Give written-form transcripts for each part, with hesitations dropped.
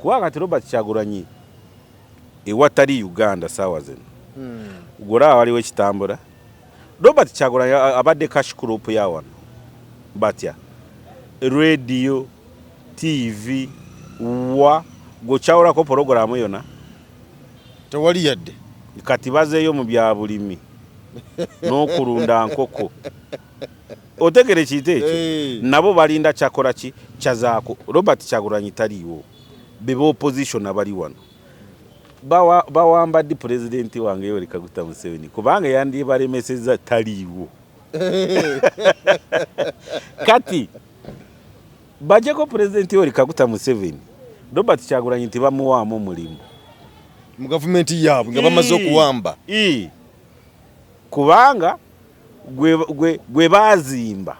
Kuba kati Robert Kyagulanyi ewatali Uganda saawa zino, golaba waliwo ekitambula. Robert Kyagulanyi abadde cash crop ya wano, batya radio, TV, wa gwekyawulako poroguramu yona. Tewali yadde. Kati bazeeyo mu bya bulimi n'okulunda nkoko. Otegere kintu ekyo? Nabo balinda kyakola ki kyazaako. Robert Kyagulanyi taliiwo, beba opposition abali wano bawamba ddi pulezidenti wange Yoweri Kaguta Museveni, kubanga yandibalemesezza taliiwo. Kati bajeko pulezidenti Yoweri Kaguta Museveni, Robert Kyagulanyi tibamuwaamu omulimu mu gavumenti yaabwe nga bamaze okuwamba. Kubanga gwe baazimba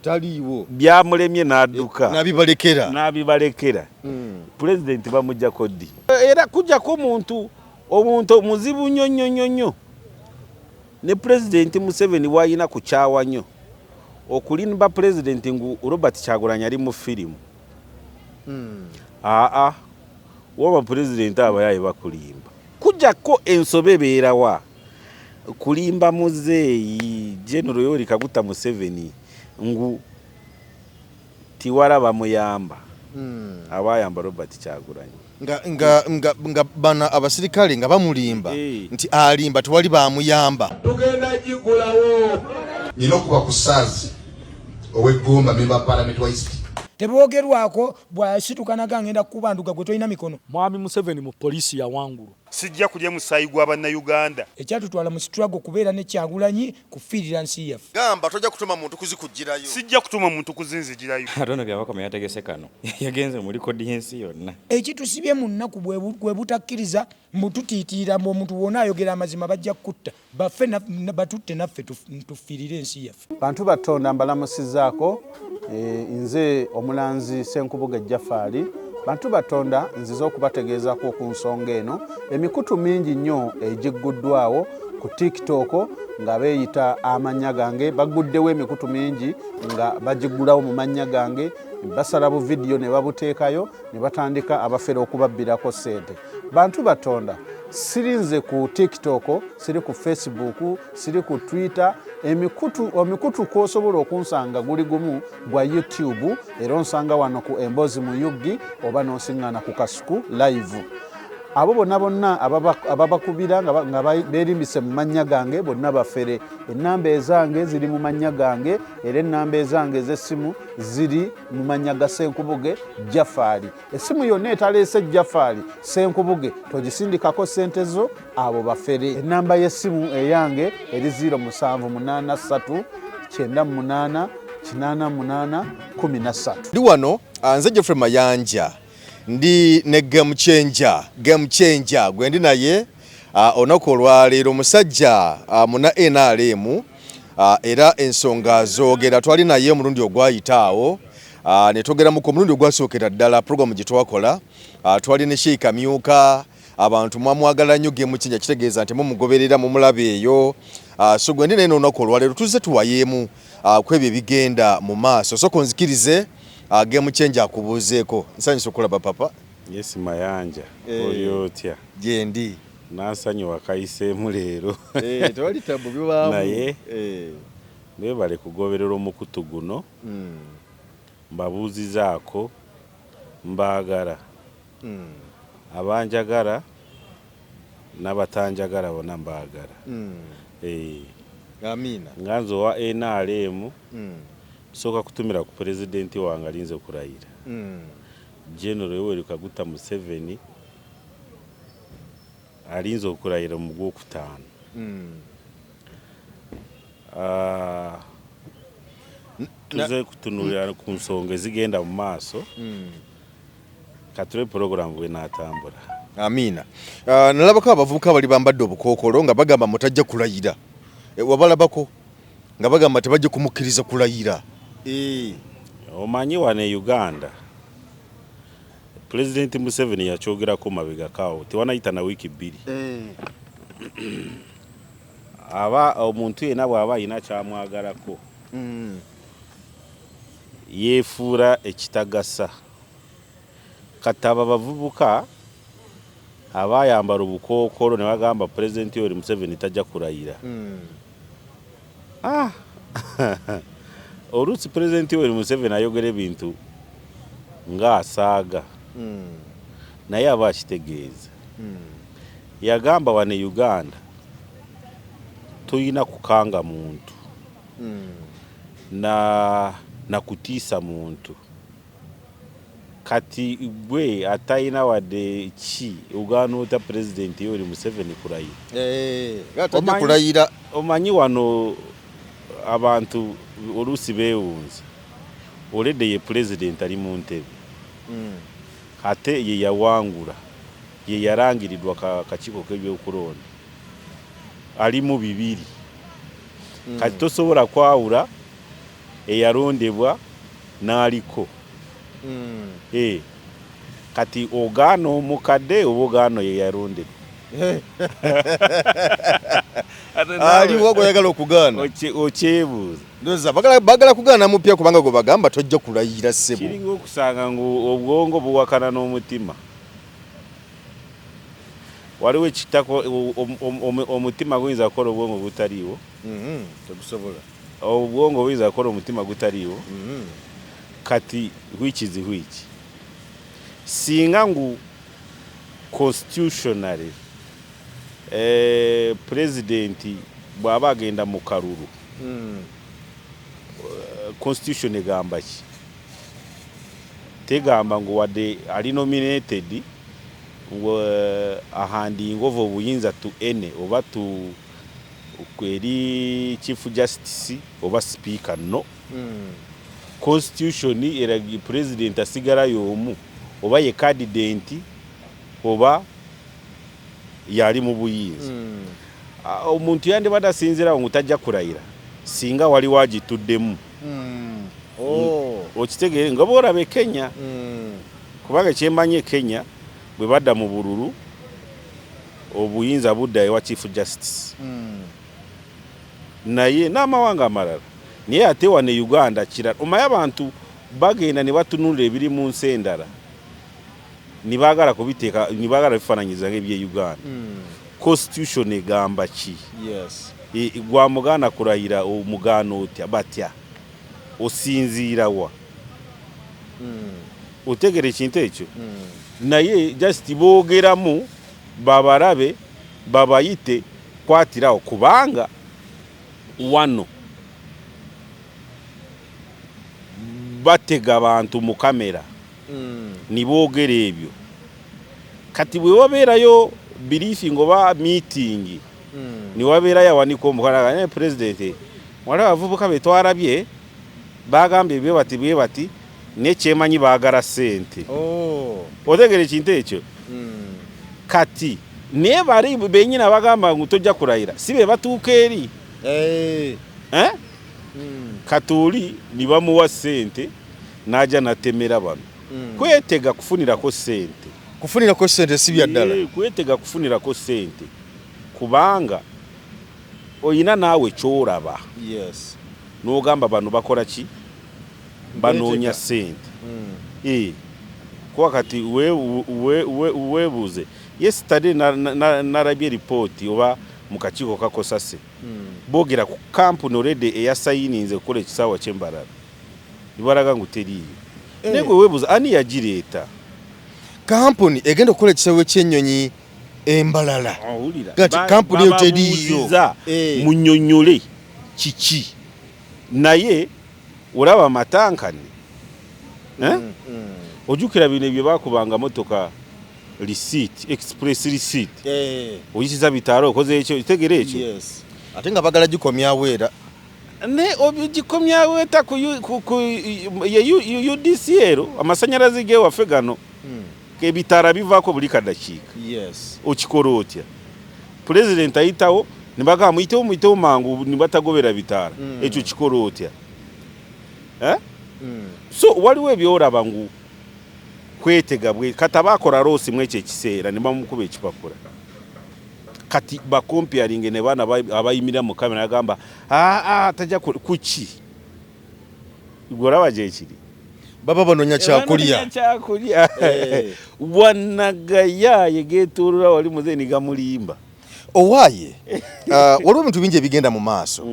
taliiwo, byamulemye n'adduka. N'abibalekera. N'abibalekera. Pulezidenti bamuggyako ddi? Era kujjako omuntu muzibu nnyo nnyo nnyo nnyo. Ne pulezidenti Museveni wayina kukyawa nnyo okulimba pulezidenti ngu Robert Kyagulanyi ali mu firimu. Aa, waba pulezidenti abayaye bakulimba. Kujjako ensobe ebeerawa kulimba muzeeyi General Yoweri Kaguta Museveni ngu tiwala bamuyamba, abayamba Robert Kyagulanyi. Nga bano abasirikale nga bamulimba nti alimba, tewali bamuyamba. Tugenda gigulawo. Nina okuba ku Saazi ow'eggomba, member parliament wa East. Teboogerwako bw'asituka naga ngenda kukubanduga gwe tolina mikono. Mwami Museveni mu poliisi yawangulwa. Sijja kulya musaayi gwa Bannayuganda. Ekyatutwala mu struggle kubeera ne Kyagulanyi kufiirira nsi yaffe. Gamba tojja kutuma muntu kuzikugirayo. Sijja kutuma muntu kuzinzigirayo. Ate ono Byabakama yategese kano, yagenze mu likodi y'ensi yonna. Ekitusibye mu nnaku bwe butakkiriza mbu tutiitiira mbu omuntu wona ayogera amazima bajja kukutta, baffe batutte naffe tufiirire ensi yaffe. Bantu batonda mbalamusizaako, nze omulanzi Ssenkubuge Jafaali. Bantu batonda nzize okubategeezaako ku nsonga eno. Emikutu mingi nnyo egigguddwawo ku TikTok nga beeyita amannya gange, baguddewo emikutu mingi nga bagiggulawo mu mannya gange, basala bu vidiyo ne babuteekayo ne batandika abafera okubabbirako ssente. Bantu batonda sirinze ku TikTok, siri ku Facebook, siri ku Twitter. Emikutu kw'osobola okunsanga guli gumu gwa YouTube, era onsanga wano ku Emboozi mu UG oba n'onsiŋŋaana ku Kasuku Live. Abo bonna bonna ababakubira nga beerimbise mu mannya gange bonna bafere. Ennamba ezange ziri mu mannya gange, era ennamba ezange ez'essimu ziri mu mannya ga Ssenkubuge Jafaali. Essimu yonna etaleese Jafaali Ssenkubuge togisindikako ssente zo, abo bafere. Ennamba y'essimu eyange eri 0783 98 88 13. Ndi wano, nze Geoffrey Mayanja, ndi ne Game Changer. Game Changer gwe ndi naye olunaku olwaleero, omusajja muna NRM, era ensonga zoogera. Twali naye omulundi ogwayita awo, ne twogeramuko omulundi ogwasookera ddala program gye twakola. Twali ne Sheikh Amyuka. Abantu mwamwagala nnyo Game Changer, kitegeeza nti mumugoberera, mumulaba eyo. So gwe ndi naye n'olunaku olwaleero, tuzze tuwayeemu ku ebyo ebigenda mu maaso. Sooka onzikirize, Game Changer akubuuzeeko. Nsanyusa okulaba papa. Yes, Mayanja. Oli otya? Gyendi. Nansanyuwa kayiseemu leero. Tewali tabu, bibaamu. Naye beebale kugoberera omukutu guno. Mbabuuzizaako, mbaagala. Abanjagala n'abatanjagala bonna mbaagala. Amiina. Nga nze owa NRM, nsooka kutumira ku pulezidenti wange alinze kurayira, General Yoweri Kaguta Museveni, alinze okurayira mu gwokutaano. Tuze kutunulira ku nsonga ezigenda mu maaso. Katule puroguramu bwenaatambula. Amiina. Nalabako abavubuka bali bambadde obukookolo nga bagamba mutajja kulayira. Wabalabako nga bagamba tebajja kumukkiriza kulayira? Omanyi wano e Uganda Pulezidenti Museveni yakyogerako mabegakaawo, tewanayita na wiiki 2. Aba omuntu yenna bw'aba alina kyamwagalako, yeefuula ekitagasa. Kati abo abavubuka abayambala obukookolo ne bagamba Pulezidenti Yoweri Museveni tajja kulayira. Ah! Oluusi Pulezidenti Yoweri Museveni ayogera ebintu ng'asaaga naye aba akitegeeza. Yagamba wano e Uganda toyina kukanga muntu na kutiisa muntu. Kati gwe atayina wadde ki ogaana otya Pulezidenti Yoweri Museveni kulayira? Eh, tajja kulayira. Omanyi wano abantu oluusi beewunza, already ye pulezidenti ali mu ntebe ate ye yawangula, ye yalangirirwa kakiiko k'ebyokulonda, ali mu bibiri. Kati tosobola kwawula eyalondebwa n'aliko. Kati ogaana omukadde oba ogaana oyo eyalondebwa? Aliwo gw'oyagala okugaana? Okyebuuza. Ndowooza bagala kugaana mupya kubanga gwe bagamba tojja kulayira ssebo. Kiringa okusanga ngu obwongo buwakana n'omutima. Waliwo ekitako omutima guyinza kukola obwongo butaliiwo. Tegusobola. Obwongo buyinza kukola omutima gutaliiwo. Kati which is which? Singa ngu constitutionally president bw'aba agenda mu kalulu, constitution egamba ki? Tegamba ngu wadde ali nominated ngu ahandinga ova obuyinza to any oba to eri Chief Justice oba Speaker. No, constitution era president asigala y'omu, oba ye candidate oba yali mu buyinza. Omuntu yandibadde asinzirawo ngu tajja kulayira singa wali wagituddemu. Okitegeere nga bwolaba e Kenya, kubanga kyemmanyi e Kenya bwe badda mu bululu obuyinza budda ewa Chief Justice, naye n'amawanga amalala. Naye ate wano e Uganda kirala. Omanyi abantu bagenda ne batunulira ebiri mu nsi endala ne baagala kubiteeka, ne baagala bifaananyiza ng'ebye Uganda. Constitution egamba ki? Gwamugaana kulayira, omugaana otya? Batya? Osinziira wa? Otegera ekintu ekyo? Naye just boogeramu babalabe babayite kwatirawo, kubanga wano batega abantu mu kamera niboogera ebyo. Kati bwe wabeerayo briefing oba meeting, niwabeerayo awanika omukono, naye pulezidenti, waliwo abavubuka be twarabye bagambye bwe bati bwe bati, naye kyemanyi baagala ssente. Otegera ekintu ekyo? Kati naye bali benyini abagamba ngu tojja kulayira si be batuuka eri. Eh? Kati oli ne bamuwa ssente n'ajja natemera bano kwetega kufunirako ssente. Kufunirako ssente si bya ddala. Kwetega kufunirako ssente, kubanga oyina naawe kyolaba n'ogamba bano bakola ki, banoonya ssente. Kuba kati weebuuze, yesterday narabye ripooti oba mu kakiiko kakosase, boogera ku kampuni already eyasayininze okukola ekisaawa ky'Embarara, nibalaga ngu teriiyo. Naye gwe weebuuza ani yagireeta? Kampuni egenda okukola ekisaawe ky'ennyonyi Embalala. Owulira? Gati kampuni eyo teriiyo. Bababuuziza, munnyonnyole kiki, naye olaba amatankane, eh? Ojjukira bino ebyo bakubanga motoka receipt, express receipt, oyisiza bitaalo, okoze ekyo, tegera ekyo. Yes. Ate nga bagala gikomyawo era. Ne ogikomyawo eta ku ye UDCL, amasanyalaze gewaffe gano, ebitaala bivaako buli kadakiika. Okikola otya? Pulezidenti ayitawo ne bagamba muyitewo, muyitewo mangu, ne batagobera bitaala. Ekyo kikola otya, eh? So waliwo ebyolaba ngu kwetega bwe kati abakola loss mu ekyo ekiseera ne bamukuba ekipapula. Kati bacomparinge ne baana abayimirira mu kamera agamba aa tajja kuki, gwe olaba gyekiri. Baba banonya kyakulya. Kyakulya. Wanagayaye getuulula wali muzeeyi nigamulimba. Owaaye, waliwo ebintu bingi ebigenda mu maaso.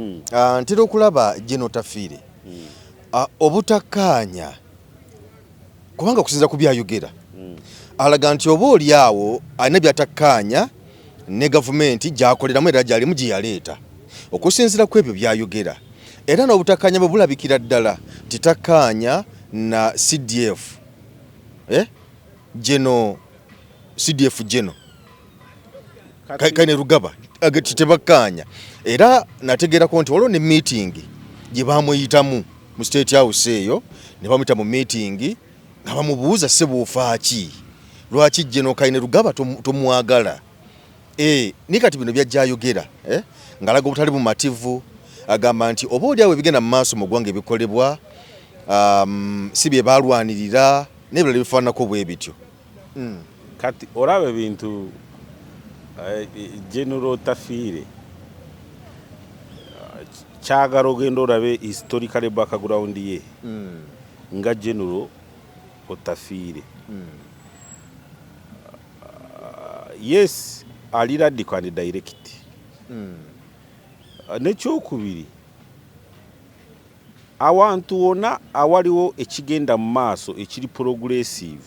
Ntera okulaba General Otafiire obutakkaanya, kubanga okusinziira ku byayogera alaga nti oba oli awo alina byatakkaanya ne gavumenti gy'akoleramu era gy'alimu gye yaleeta, okusinziira ku ebyo byayogera. Era n'obutakkaanya bwe bulabikira ddala nti takkaanya na CDF, General CDF General Kainerugaba tebakkaanya. Era nategeerako nti waliwo ne meeting gye bamuyitamu mu State House eyo, ne bamuyita mu meeting nga bamubuuza, "Ssebo, ofaaki? Lwaki General Kainerugaba tomwagala?" Naye kati bino byajja ayogera, ng'alaga obutali bumativu, agamba nti oba oli awo ebigenda mu maaso mu ggwanga ebikolebwa si bye balwanirira n'ebirala ebifaananako bwe bityo. Kati olaba ebintu, General Otafiire kyagala ogenda olabe historical background ye nga General Otafiire. Yes, ali radical and direct. Nekyokubiri, awantu wonna awaliwo ekigenda mu maaso ekiri progressive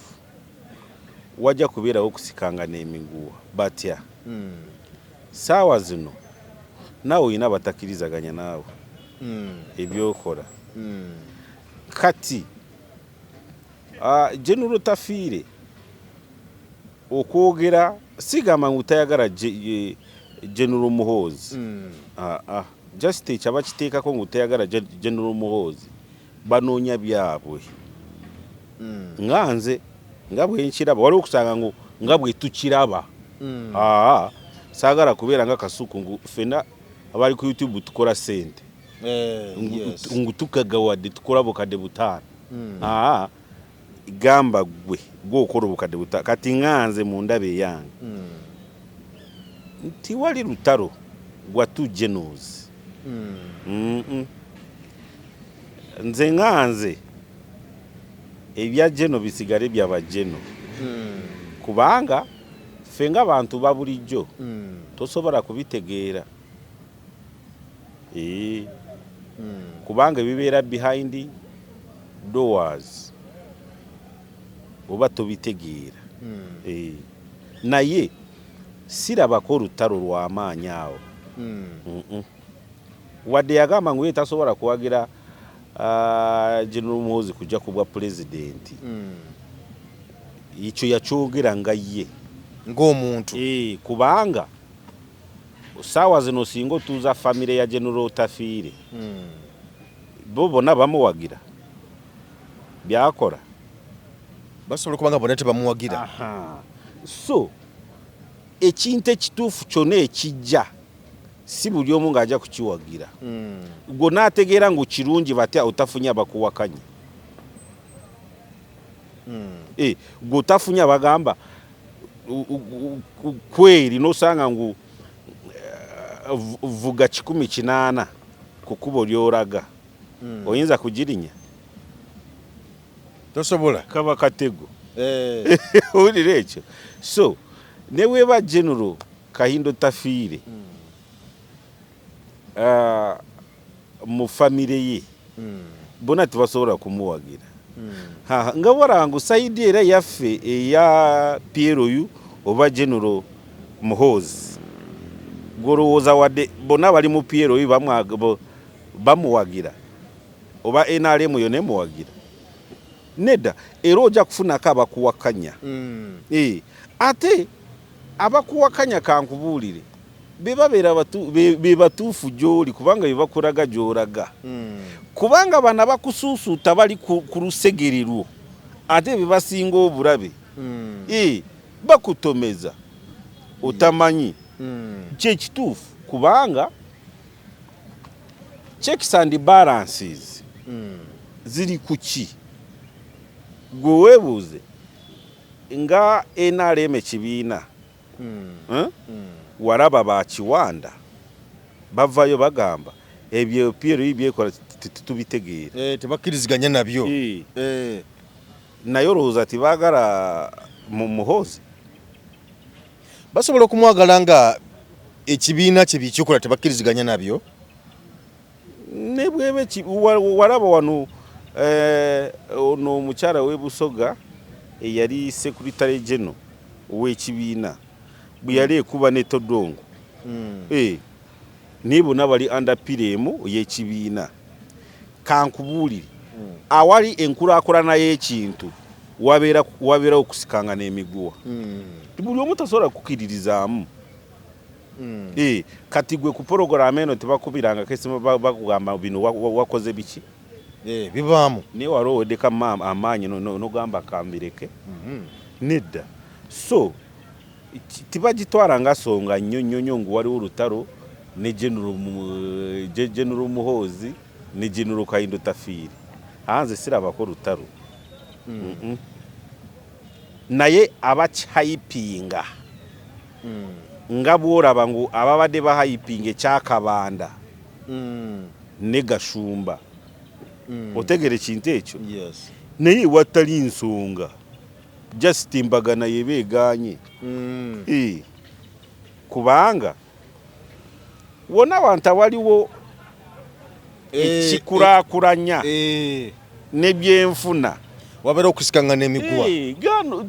wajja kubeerawo okusikangana emiguwa. Batya saawa zino naawe olina abatakkirizaganya naawe ebyokola. Kati General Otafiire okwogera, sigamba ngu tayagala General Muhoozi. Just ekyo abakiteekako ngu tayagala General Muhoozi banoonya byabwe. Nga nze nga bwe nkiraba, waliwo okusanga ngu nga bwe tukiraba. Aa, saagala kubeera nga Kasuku ngu ffenna abali ku YouTube tukola ssente, ngu tukagawadde tukola 5,000. Aa, gamba gwe gwokola 5,000. Kati nga nze mu ndaba eyange nti wali lutalo gwa two generals. Nze nga nze ebya general bisigale byaba general, kubanga ffe nga bantu ba bulijjo tosobola kubitegeera. Kubanga ebibeera behind doors oba tobitegeera. Naye sirabako olutalo lw'amaanyi awo. Wadde yagamba ngu ye tasobola kuwagira General Muhoozi kujja ku bwa pulezidenti, ekyo yakyogera nga ye ng'omuntu. Kubanga saawa zino singa otuuza famire ya General Otafiire, bo bonna bamuwagira byakola? Basobola okuba nga bonna tebamuwagira. Aha. So ekintu ekituufu kyonna ekijja si buli omu ng'ajja kukiwagira. Gwe onaategeera ngu kirungi batya otafunye abakuwakanya? Gwe otafunye abagamba kweri n'osanga ngu vuga 180 ku kkubo ly'olaga, oyinza kugirinya? Tosobola. Kaba katego. Owulira ekyo? So ne bweba General Kahinda Otafiire, mu famire ye bonna tebasobola kumuwagira. Nga warangu side era yaffe eya PLU oba General Muhoozi, gwolowooza wadde bonna bali mu PLU bamuwagira oba NRM yo nemuwagira? Nedda, era ojja kufunako abakuwakanya. Ate abakuwakanya, kankubuulire, be babeera be batuufu gy'oli, kubanga be bakulaga gy'olaga, kubanga bano abakusuusuuta bali ku lusegere lwo ate be basinga obulabe. Bakutomeza otamanyi kyekituufu, kubanga checks and balances ziri ku ki? Gwe weebuuze nga NRM ekibiina, eh? Walaba bakiwanda bavayo bagamba ebyo PLU byekola. nti tetubitegeera. Tebakkiriziganya nabyo. Naye olowooza tibaagala mu Muhoozi? Basobola okumwagala nga ekibiina kye bikikola tebakkiriziganya nabyo? Ne bwebe walaba wano ono omukyala w'e Busoga eyali secretary general ow'ekibiina bwe yali ekuba ne Todongo, naye bonna bali under PLM y'ekibiina. Kankubuulire, awali enkulaakulana y'ekintu wabeerawo okusikanga n'emiguwa. Buli omu tasobola kukkiririzaamu. Kati gwe ku porogaramu eno tebakubirangako esimu bakugamba bino wakoze biki? Bibaamu. Naye wali oweddeko amaanyi nogamba kambireke? Nedda. So tibagitwala nga songa nnyo nnyo nnyo ngu waliwo olutalo ne General Muhoozi ne General Kahinda Otafiire. Anze sirabako lutalo. Naye abakyayipinga nga bw'olaba ngu ababadde bahayipinga ekyakabanda ne Gashumba, otegere ekintu ekyo? Naye watali nsonga, just mbagana yeba egaanye. Kubanga wonna wantu awaliwo ekikulaakulanya n'ebyenfuna wabeera okusikanga n'emiguwa.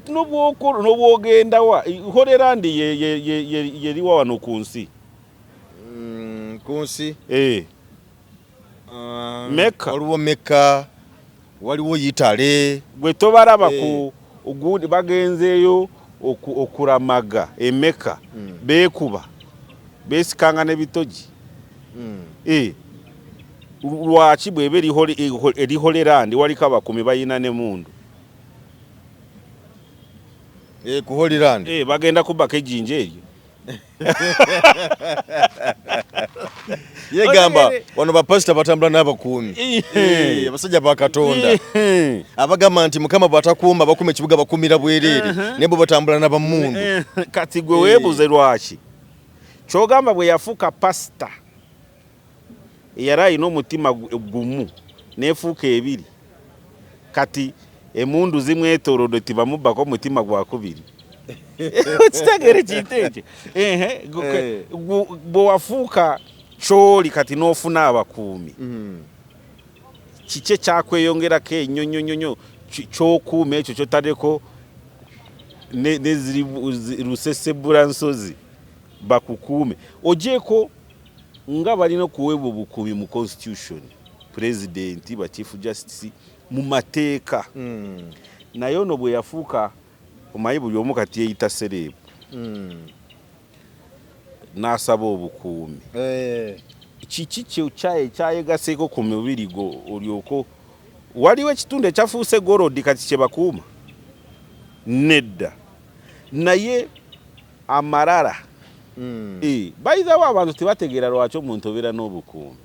N'obwogendawa Holy Land yeriwa wano ku nsi? Ku nsi? Mecca. Waliwo Mecca, waliwo Italy. Gwe tobalaba ku gundi bagenzeeyo okuramaga e Mecca, beekuba beesikanga n'ebitogi. Lwaki bweba eri Holy Land waliko abakuumi balina n'emmundu? Ku Holy Land. Bagenda kubbako ejjinja eryo. Yegamba wano bapasita batambula n'abakuumi, abasajja ba Katonda abagamba nti Mukama bw'atakuuma bakuuma ekibuga bakuumira bwereere, naye bo batambula n'abamundu. Kati gwe weebuze lwaki kyogamba bwe yafuuka pasita eyali alina omutima gumu neefuuka ebiri, kati emundu zimwetoolodde tibamubbako omutima gwakubiri. Okitegeera ekintu ekyo? Bwe wafuuka kyoli kati n'ofuna abakuumi, kiki ekyakweyongerako ennyo nnyo nnyo nnyo ky'okuuma ekyo kyotaddeko ne ziri lusesebula nsozi bakukuume, ogyeko nga balina okuweebwa obukuumi mu constitution, president, ba chief justice mu mateeka. Naye ono bwe yafuuka, omanyi buli omu kati yeeyita celeb, n'asaba obukuumi, kiki kyayegaseeko ku mubiri gwo olyoko waliwo ekitundu ekyafuuse gold kati kye bakuuma? Nedda. Naye amalala, by the way, abantu tebategeera lwaki omuntu obeera n'obukuumi.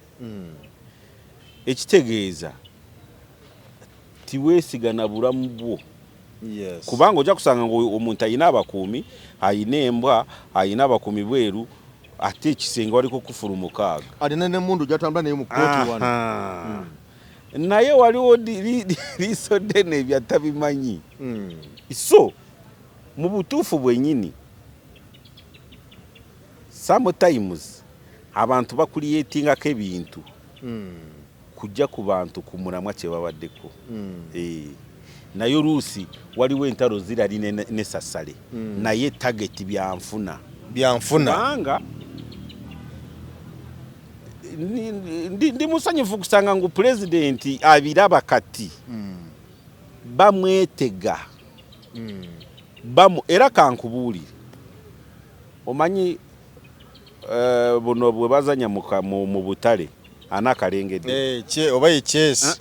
Ekitegeeza tiweesiga na bulamu bwo, kubanga ojja kusanga nga omuntu alina abakuumi, alina embwa, alina abakuumi bweru, ate ekisenge waliko kufulu 6. Alina n'emmundu gy'atambula naye mu kkooti wano. Naye waliwo liiso ddene ebyatabimanyi. So mu butuufu bwennyini, sometimes abantu bakuliyetingako ebintu kujja ku bantu ku mulamwa kye babaddeko. Naye oluusi waliwo entalo zirali ne sasale, naye target byanfuna. Byanfuna. Kubanga ndi musanyufu kusanga ngu pulezidenti abiraba kati bamwetega. Era kankubuulire, omanyi buno bwe bazanya mu butale, ana akalengedde. Oba ye chess.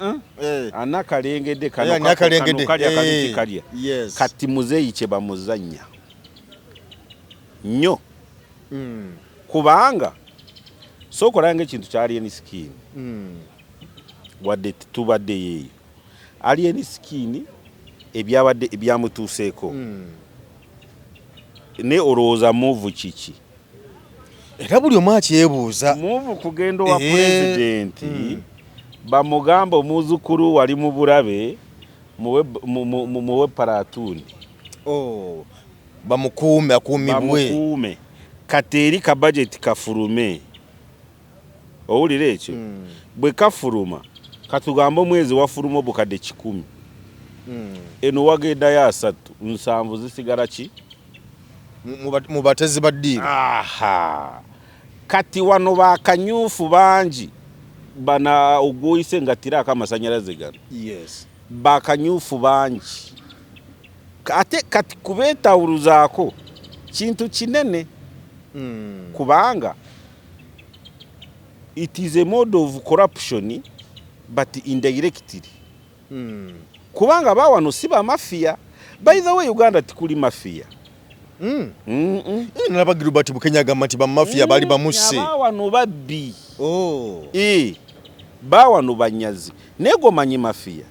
Ana akalengedde kano. Ani akalengedde? Kano kalya kabiti kalya. Kati muzeeyi kye bamuzannya nnyo, kubanga sooka olanga ekintu kya Alien Skin. Wadde tubadde yeeyo Alien Skin ebyabadde ebyamutuuseeko, ne olowooza move kiki? Era buli omu akyebuuza. Move kugenda owa pulezidenti. Bamugamba omuzukulu wali mu bulabe, muwe platoon. Oh, bamukuume, akuumibwe. Bamukuume. Kati eri ka budget kafulume, owulira ekyo? Bwe kafuluma, katugambe omwezi wafuluma obukadde 100, eno wagendayo 30, 70 zisigala ki? Mu batezi ba ddiiru. Aha, kati wano bakanyufu bangi bana ogwoyise nga tiraako amasanyalaze gano. Bakanyufu bangi, ate kati kubeetawuluzaako kintu kinene, kubanga it is a mode of corruption, but indirectly, kubanga bawano si bamafiya. By the way, Uganda tikuli mafiya. Nalaba Gilbert Bukenya agamba nti bamafiya baali bamusse. Abawano babbi. Oh. Eh, bawano banyazi, naye gomanyi mafiya.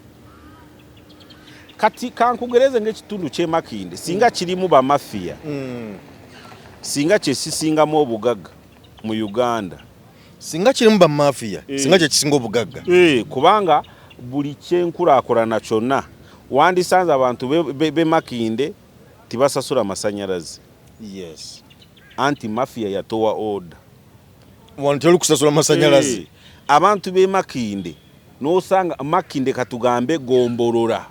Kati kankugereze ng'ekitundu ky'emakinde, singa kirimu bamafiya, singa kyesisingamu obugagga mu Uganda. Singa kirimu bamafiya, singa kyekisinga obugagga. Eh, kubanga buli kyenkulaakulana kyonna wandisanze abantu be Makinde tibasasula masanyalaze, anti mafiya yatowa order. Wano teri kusasula masanyalaze. Eh, abantu b'e Makinde, n'osanga Makinde, katugambe gombolora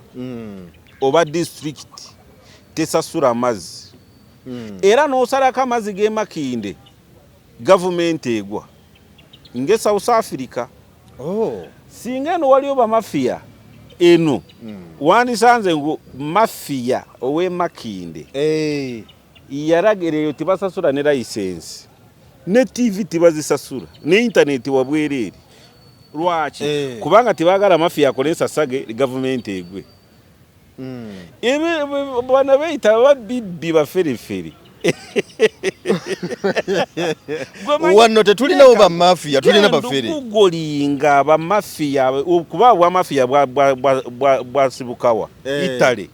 oba district, tesasula mazzi, era n'osalako amazzi g'e Makinde, gavumenti egwa nge South Africa. Oh. Singa eno waliyo bamafiya, eno wandisanze ngu mafiya ow'e Makinde yalagira eyo tibasasula ne license, ne TV tibazisasula, ne intaneti wabwereere. Lwaki? Kubanga tebagala mafiya akole ensasage, gavumenti egwe. Bano beyita babibbi, baferefere. Wano tetulinawo bamafiya, tulina bafere. Okugolinga bamafiya, kuba bwamafiya bwasibukawa? Italy.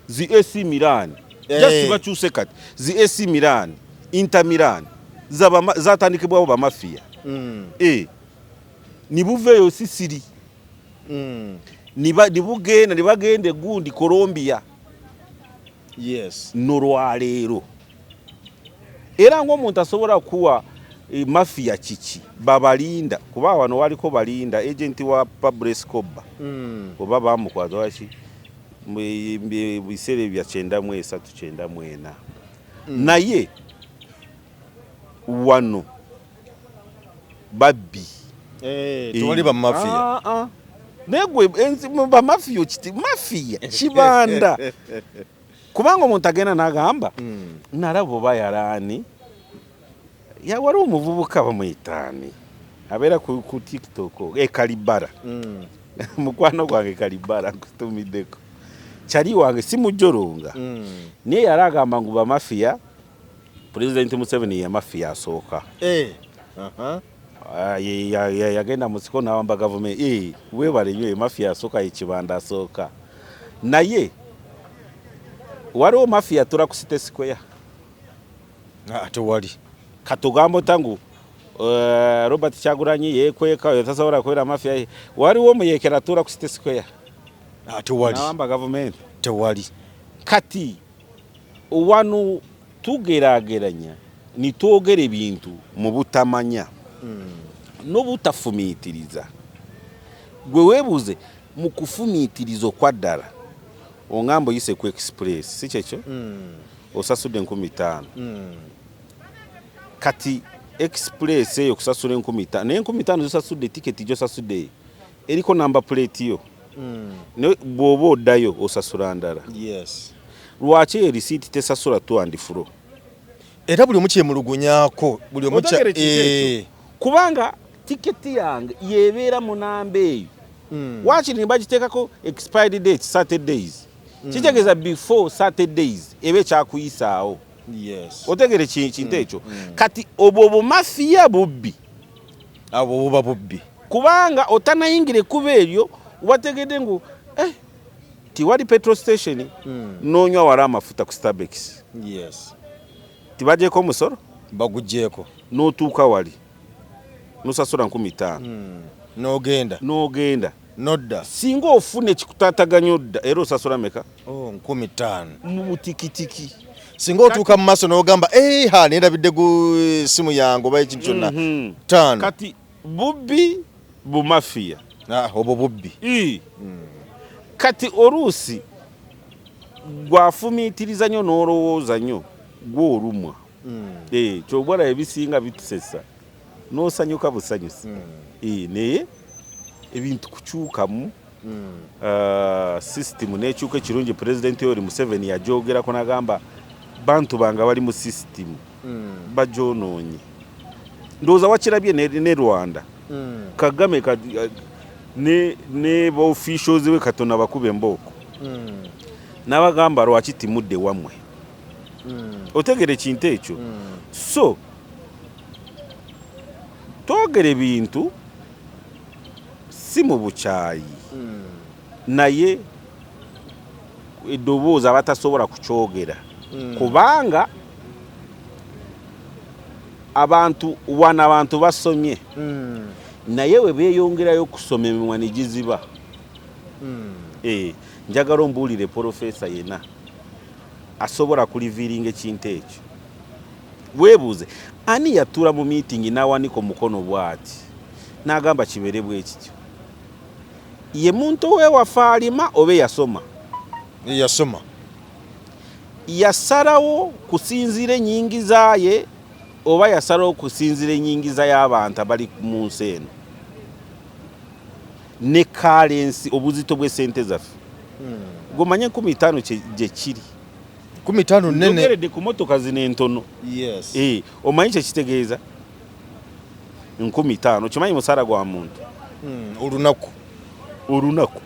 Zi AC Milan, just bakyuse kati zi AC Milan, Inter Milan zatandikibwawo bamafiya. Nibuveeyo Sisiri, nibugenda nibagenda egundi Colombia. Nolwaleero era ng'omuntu asobola kuwa mafiya kiki babalinda, kuba wano waliko balinda agent wa Pablo Escobar, oba bamukwata waki mu biseera ebya 93, 94. Naye wano babbi. Tewali bamafiya. Ah, ah. Naye gwe bamafiya okiti mafiya kibanda, kubanga omuntu agenda n'agamba nalaba oba yalaani ya waliwo omuvubuka bamuyitaani abeera ku TikTok, Kalibara, mukwano gwange Kalibara, nkutumiddeko kyali wange, si mujolonga, naye yali agamba ngu bamafiya, Pulezidenti Museveni ye mafiya asooka. Ah, yagenda mu nsiko n'awamba gavumenti. Weebale nnyo, ye mafiya asooka, ye kibanda asooka. Naye waliwo mafiya atula ku City Square? Ah, tewali. Katugamba ota ngu Robert Kyagulanyi yekweka, oyo tasobola kubeera mafiya. Waliwo omuyekera atuula ku City Square? Ah, tewali. Nawamba gavumenti? Tewali. Kati wano tugeraageranya, nitwogera ebintu mu butamanya n'obutafumiitiriza. Gwe weebuuze mu kufumiitiriza okwa ddala, oŋŋamba oyise ku Express, si kyekyo? Osasudde 5000. Kati Express eyo kusasula 5000, naye 5000 zosasudde, tiketi gyosasudde eyo eriko number plate yo, naye bw'oba oddayo osasula ndala. Lwaki eyo risiiti tesasula to and fro? Era buli omu kyemulugunyaako, buli omu Otegere kiki ekyo? Kubanga tiketi yange yebeera mu namba eyo, wakiri ne bagiteekako expired date 30 days, kitegeeza before 30 days eba ekyakuyisaawo. Otegere kintu ekyo? Kati obwo obumafiya bubbi. Abo buba bubbi. Kubanga otanayingira ekkubo eryo, wategedde ngu tiwali petrol station, nonywa wali amafuta ku Stabex, tibajeko omusolo? Bagugyeko. N'otuuka wali nosasula 5000. N'ogenda. N'ogenda. Nodda. Singa ofuna ekikutataganya odda, era osasula meka? Oh, 5000. Mu butikitiki. Singa otuuka mu maaso n'ogamba, "Eh, ha, nerabidde ku simu yange," oba ekintu kyonna. 5. Kati bubbi bumafiya. Ah, obwo bubbi. Kati oluusi gwafumiitiriza nnyo n'olowooza nnyo gw'olumwa. Kyobwala ebisinga bitusesa n'osanyuka busanyusi. Naye ebintu kukyukamu, system n'ekyuka. Ekirungi, Pulezidenti Yoweri Museveni yajogerako n'agamba bantu bange bali mu system bajonoonye. Ndowooza wakirabye ne Rwanda. Kagame ne officials we katono bakuba embooko n'abagamba lwaki timudde wammwe. Otegera ekintu ekyo? So twogera ebintu si mu bukyayi, naye eddoboozi abatasobola kukyogera, kubanga abantu wano abantu basomye, naye we beeyongerayo okusoma emimwa ne giziba. Njagala ombuulire professor yenna asobola kurevealinga ekintu ekyo. Weebuuze ani yatuula mu meeting n'awanika omukono bw'ati n'agamba kibeere bwe kityo. Ye muntu oweewaffe alima oba eyasoma? Yasoma. Yasalawo kusinziira ennyingiza ye oba yasalawo kusinziira ennyingiza y'abantu abali mu nsi eno ne currency, obuzito bw'essente zaffe? Gomanye 5000 gye kiri. 5000 nene. Njogeredde ku motoka zino entono. Omanyi kyekitegeeza 5000? Kimanyi musaala gwa muntu Olunaku. Olunaku,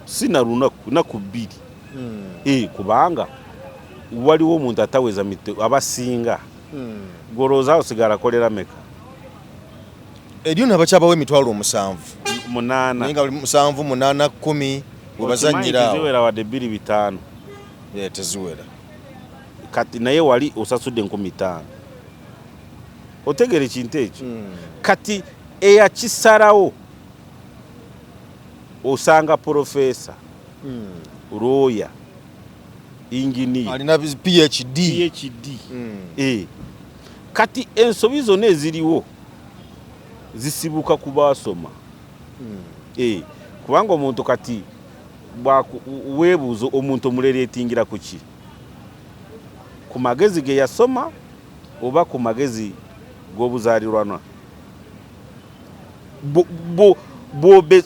sina lunaku, naku 2. Kubanga waliwo omuntu ataweza abasinga golowooza osigala akolera meka? Eriyo nabakyabawo 70,000. 8. Naye nga buli 7, 8, 10 webazanyira awo. Teziwera wadde 2500. Teziwera. Kati naye wali osasudde 5000. Otegera ekintu ekyo? Kati eyakisalawo osanga professor, lawyer, engineer, alina PhD. PhD. Kati ensobi zonna eziriwo zisibuka ku baasoma. Kubanga omuntu kati weebuuza omuntu omulereetingira ku ki? Ku magezi ge yasoma oba ku magezi g'obuzaalirwanwa?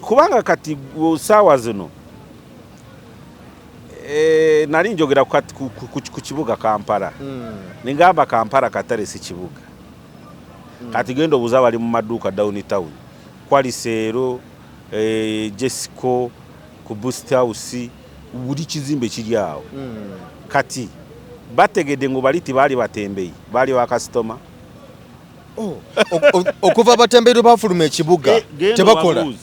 Kubanga kati saawa zino nali njogera ku kibuga Kampala, nengamba Kampala katale si kibuga. Kati genda obuuza abali mu maduuka down town, Kwaliseero, Jesco, ku Boost House, buli kizimbe kiri awo. Kati bategedde ngu bali tibaali batembeyi, baali bakasitoma. Okuva abatembeyi lwe bafuluma ekibuga, Genda tebakola. obabuuze.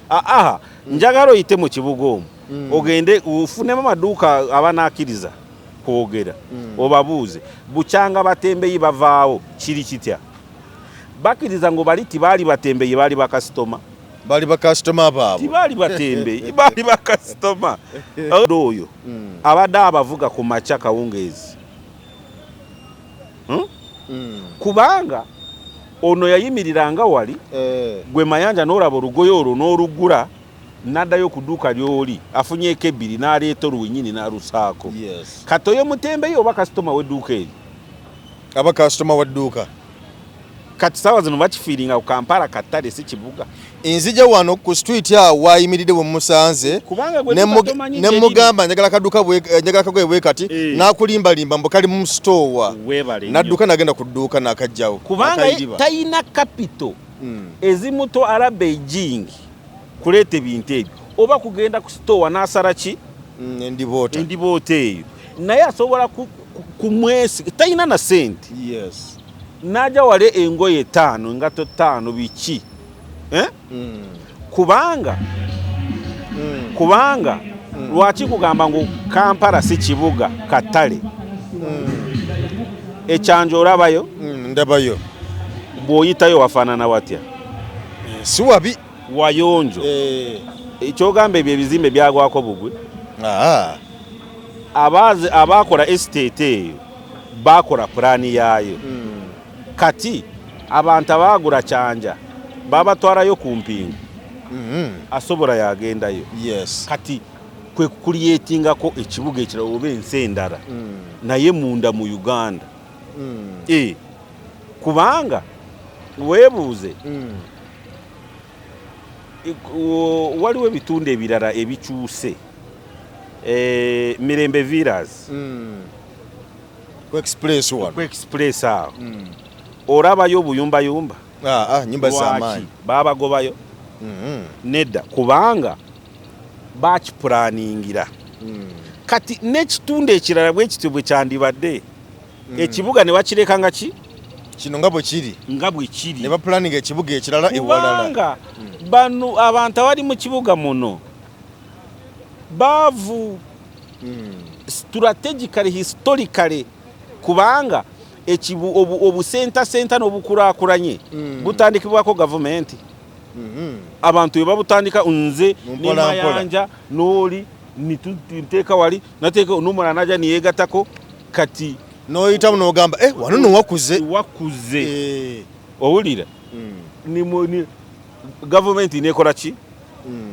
Aha, njagala oyite mu kibuga omwo, ogende ofunemu amaduuka abanaakiriza kwogera, obabuuze bukyanga batembeyi bavaawo kiri kitya. Bakkiriza ngu bali tibaali batembeyi, baali bakasitoma. Bali bakasitoma baabwe. Tibaali batembeyi, baali bakasitoma. Oyo abadde abavuga ku makya kawungeezi. Kubanga ono yayimiriranga wali gwe Mayanja n'olaba olugoye olwo n'olugula n'addayo ku dduuka ly'oli afunyeeko ebbiri n'aleeta olwenyini n'alusaako. Kati oyo mutembeyi oba kasitoma w'edduuka eri? Aba kasitoma wa dduuka. Kati saawa zino bakifeelinga ku Kampala katale si kibuga. Nzija wano ku street awo wayimiridde we musanze. Kubanga gwe duuka tomanyi Ne gye mugamba njagala kaduuka njagala kagoye bwe kati, n'akulimbalimba mbu kali mu store. Weebale nnyo. N'adduka n'agenda ku dduuka n'akajjawo. Kubanga N'akayiriba. talina capital ezimutwala Beijing kuleeta ebintu ebyo oba kugenda ku store n'asala ki? Endiboota. Endiboota eyo. Naye asobola kumwesiga, talina na sente, n'ajja wale engoye 5, engato 5, biki, eh? Kubanga lwaki kugamba ngu Kampala si kibuga, katale? Ekyanjo olabayo? Ndabayo. Bw'oyitayo wafaanana watya? Si wabi. Wayonjo. Ekyogamba ebyo ebizimbe byagwako bugwe. Abakola estate eyo bakola pulaani yaayo. Kati abantu abaagula Kyanja babatwalayo ku mpingu. Asobola yagendayo. Kati kwe kukulyetingako ekibuga ekirala oba ensi endala. Naye munda mu Uganda. Kubanga weebuuze waliwo ebitundu ebirala ebikyuse. Mirembe Villas. Ku express wano. Ku express awo. Olabayo obuyumbayumba. Nyumba z'amaanyi. Babagobayo. Nedda kubanga bakipulaningira. Kati n'ekitundu ekirala bwe kityo bwe kyandibadde. Ekibuga ne bakireka nga ki? Kino nga bwe kiri. Nga bwe kiri. Ne bapulaninga ekibuga ekirala ewalala. Kubanga bano abantu abali mu kibuga muno baavu strategically, historically, kubanga obusentasenta n'obukulaakulanye butandikibwako gavumenti. Abantu bwe babutandika nze ne Mayanja n'oli niteeka wali nateeka n'omulala n'ajja neyeegattako kati n'oyitamu n'ogamba wano nno wakuze. Wakuze. Owulira? Gavumenti neekola ki?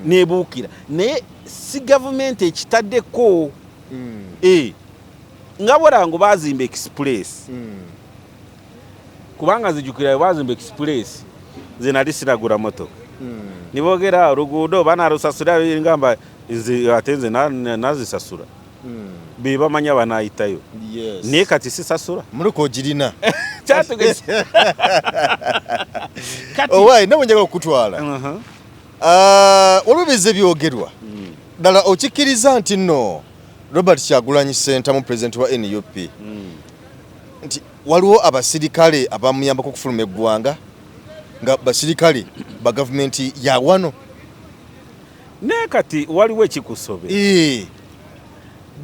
Neebuukira. Naye si gavumenti ekitaddeko. Nga bw'olaba baazimba express. Kubanga nzijukira bwe baazimba express nze nali siragula motoka. Ne boogera oluguudo banaalusasula ngamba nze ate nze nazisasula. Be bamanya banaayitayo. Naye kati sisasula. Muluka ogirina. Owaaye nawe njagala okukutwala. Waliwo ebizze byogerwa. Ddala okikkiriza nti nno Robert Kyagulanyi Ssentamu pulezidenti wa NUP nti waliwo abasirikale abamuyambako okufuluma eggwanga nga basirikale ba gavumenti ya wano. Naye kati waliwo ekikusobe.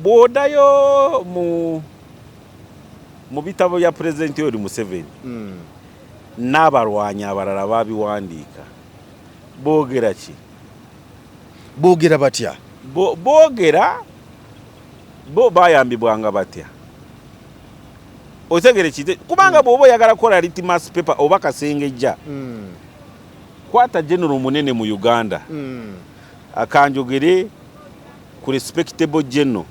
Bw'oddayo mu bitabo bya pulezidenti Yoweri Museveni n'abalwanyi abalala babiwandiika boogera ki? Boogera batya? Boogera bo bayambibwanga batya? Otegere kite kubanga bw'oba oyagala kukola litmus paper oba kasengejja kwata general munene mu Uganda akanjogere ku respectable general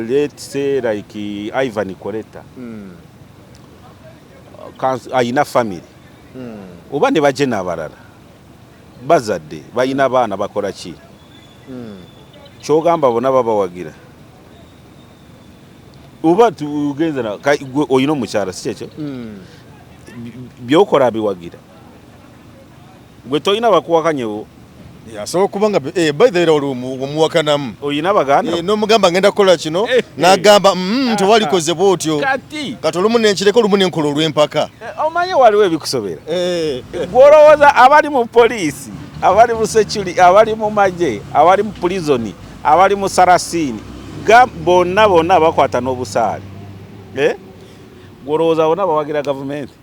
let's say like Ivan Koleta ayina family oba ne bajena abalala bazadde balina abaana bakola ki? Kyogamba bonna babawagira oba tugenze olina omukyala si kyekyo? Byokola biwagira gwe tolina bakuwakanyewo. Asobola okuba nga by the way oli omuwakanamu olina baganda n'omugamba ngenda kukola kino n'agamba tewalikoze bw'otyo. Kati olumu nenkireka olumu nenkola olw'empaka. Omanye waliwo ebikusobera. Gw'olowooza abali mu poliisi, abali mu security, abali mu magye, abali mu prison, abali mu sarasini bonna bonna bakwata n'obusaale. Gw'olowooza bonna bawagira gavumenti?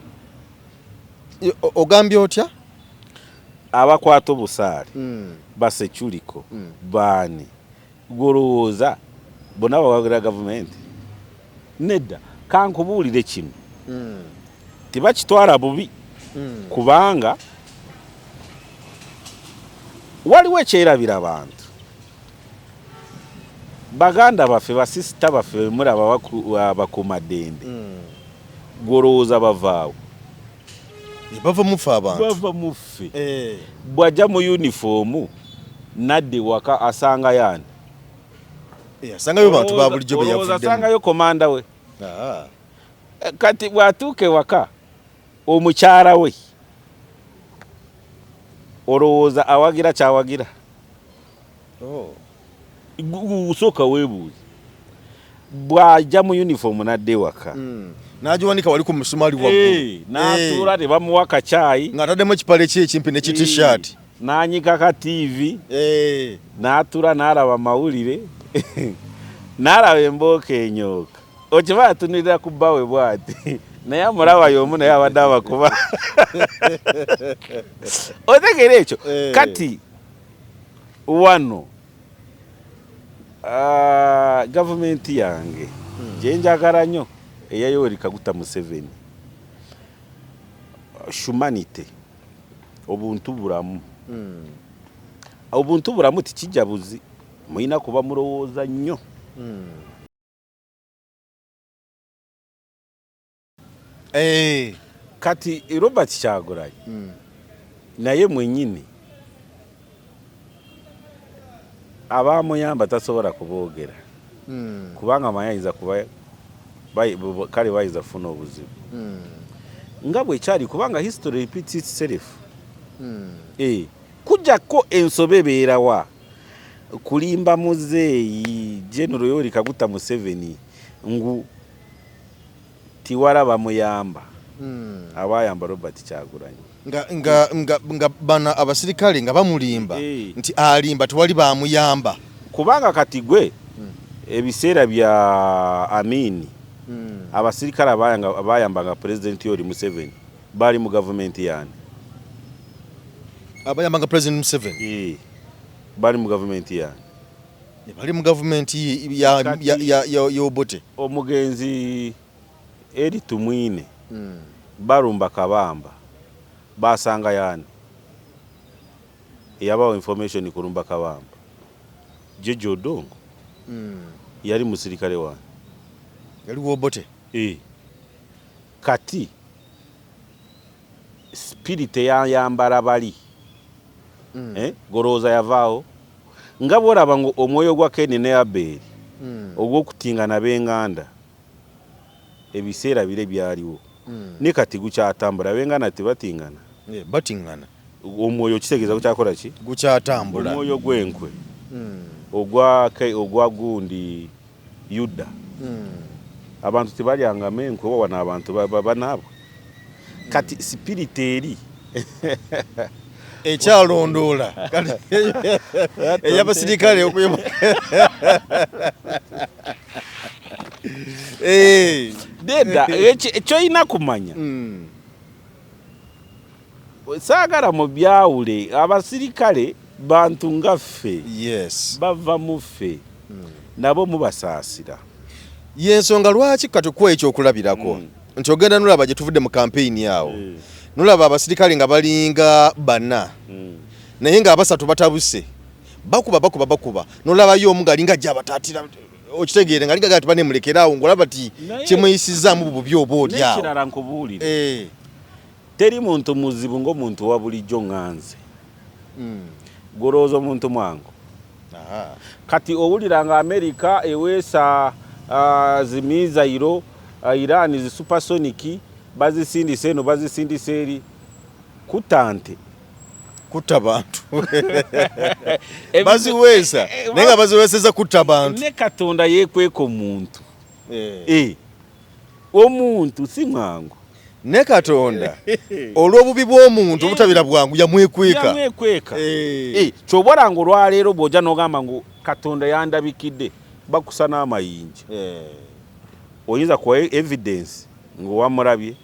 Ogambye otya? Abakwata obusaale baseculiko baani gw'olowooza bonna bawagira gavumenti? Nedda. Kankubuulire kino, tebakitwala bubi kubanga waliwo ekyerabira abantu. Baganda baffe, basisita baffe bemulaba bakuumaddembe, gw'olowooza bavaawo? Bava mufe abantu. Bava muffe. Bw'ajja mu yunifoomu nadda ewaka asangayo ani? Asangayo bantu ba bulijjo be yavuddemu. Asangayo komanda we. Kati bw'atuuka ewaka omukyala we olowooza awagira kyawagira? Usooka weebuuze. Bw'ajja mu yunifoomu n'adda ewaka n'agiwanika wali ku musumaali waggulu n'atuula ne bamuwa kacaayi ng'ataddemu ekipale kye ekimpi ne ki-t-shirt n'anyiga ka TV n'atuula n'alaba mawulire n'alaba embooka enyooka. Okiba atunulira ku bbawe bw'ati Naye amulaba y'omu, naye abadde abakuba. Otegeera ekyo? Eh. Kati wano gavumenti yange gyenjagala nnyo eya Yoweri Kaguta Museveni, humanity, obuntu bulamu, obuntu bulamu tikijja buzi, mulina kuba mulowooza nnyo. Kati Robert Kyagulanyi naye mwenyini abamuyamba tasobola kuboogera, kubanga manyi ayinza kuba kale bayinza kufuna obuzibu nga bwekyali, kubanga history repeats itself. Kujjako ensobe ebeerawa kulimba muzeeyi General Yoweri Kaguta Museveni ngu tiwala bamuyamba, abayamba Robert Kyagulanyi. Nga bano abasirikale nga bamulimba nti alimba, tewali bamuyamba. Kubanga kati gwe ebiseera bya Amini, abasirikale abayambanga Pulezidenti Yoweri Museveni bali mu gavumenti yani? Abayambanga President Museveni? Eh, bali mu gavumenti yani? Bali mu gavumenti ya Obote. Omugenzi Eri Tumwine, balumba Kabamba, basanga yani eyabawa information kulumba Kabamba? Jeje Odongo. Yali musirikale wani? Yali Obote. Eh. Kati spirit eyayambala bali, eh? Golowooza yavaawo nga bwolaba ngu omwoyo gwa Keni ne Abeeri ogw'okutingana b'enganda ebiseera bire byaliwo, ne kati gukyatambula, ab'enganda tebatingana? Eh, batingana. Omwoyo kitegeeza gukyakola ki? Gukyatambula. Omwoyo gw'enkwe ogwa gundi Yuda, abantu tebalyangamu enkwe wano, abantu banaabwe. Kati spirit eri Ekyalondoola ey'abasirikale okuyamba. Eh. Nedda, kyolina kumanya, saagala mu byawule, abasirikale bantu nga ffe. Bava mu ffe, nabo mubasaasira. Yensonga lwaki kati kuwa ekyokulabirako nti ogenda nolaba gye tuvudde mu kampeyini awo, nolaba abasirikale nga balinga bana, naye ng'abasatu batabuse, bakuba bakuba bakuba, nolabayo omu ng'alinga ajja abataatira, okitegeere, ng'alinga gaa tibanemulekerawo, ng'olaba ti kyemuyisizaamu bubi oba oli awo. N'ekirala nkubuulire, teri muntu muzibu ng'omuntu wa bulijjo ŋŋanze. Golowooza omuntu mwangu? Kati owulira nga Amerika eweesa zi missile Iran, zi supersonic, bazisindisa eno, bazisindisa eri kutta nte. Kutta bantu. Baziweesa naye nga baziweeseza kutta bantu. Ne Katonda yeekweka omuntu. Omuntu si mwangu. Ne Katonda olw'obubi bw'omuntu obutabira bwangu yamwekweka. Yamwekweka. Kyobola nga olwaleero bw'ojja n'ogamba ngu Katonda yandabikidde, bakusa n'amayinja. Oyinza kuwa evidence ng'owamulabye?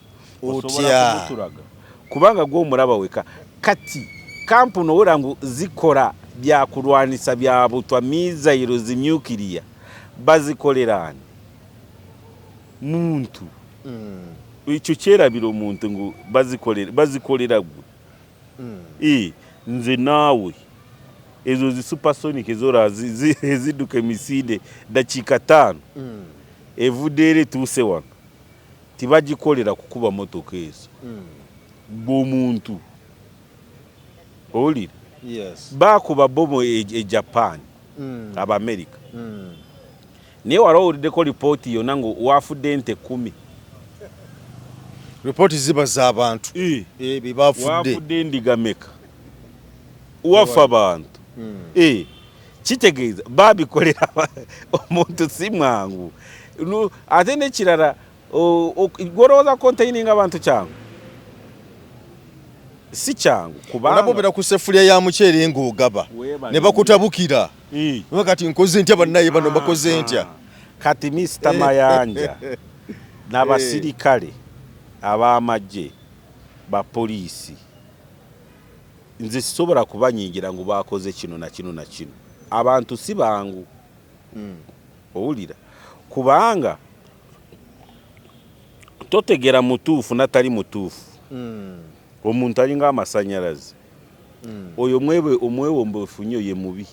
Osobola Otya? kumutulaga, kubanga gwe omulaba weka. Kati kampuni owera ngu zikola byakulwanisa bya butwa, missile zimyukiriya, bazikolera ani? Muntu. Ekyo kyerabira omuntu ngu bazikolera gwe. Nze naawe, ezo zi supersonic ezora ezidduka emisinde dakiika 5, evudde era etuuse wano, tibagikolera kukuba motoka ezo, gwe omuntu. Owulira? Yes. Bakuba bomu e Japan, Abamerika, naye wali owuliddeko lipooti yonna ngu wafudde ente 10? Ripooti ziba z'abantu be bafudde. Wafudde endiga meka? Wafa bantu. Kitegeeza babikolera omuntu si mwangu. Ate nekirala, golowooza containing abantu kyangu? Si kyangu, kubanga Olaba obeera ku sefulya ya muceere ng'ogaba Weebale ne bakutabukira. Oba kati nkoze ntya bannaye bano, bakoze ntya? Kati Mr Mayanja n'abasirikale. Ab'amagye, bapoliisi, nze sisobola kubanyiigira ngu bakoze kino na kino na kino. Abantu si bangu. Owulira, kubanga totegera mutuufu natali mutuufu. Omuntu alinga amasanyalaze. Oyo mwebe omwewombeefu nnyo ye mubi.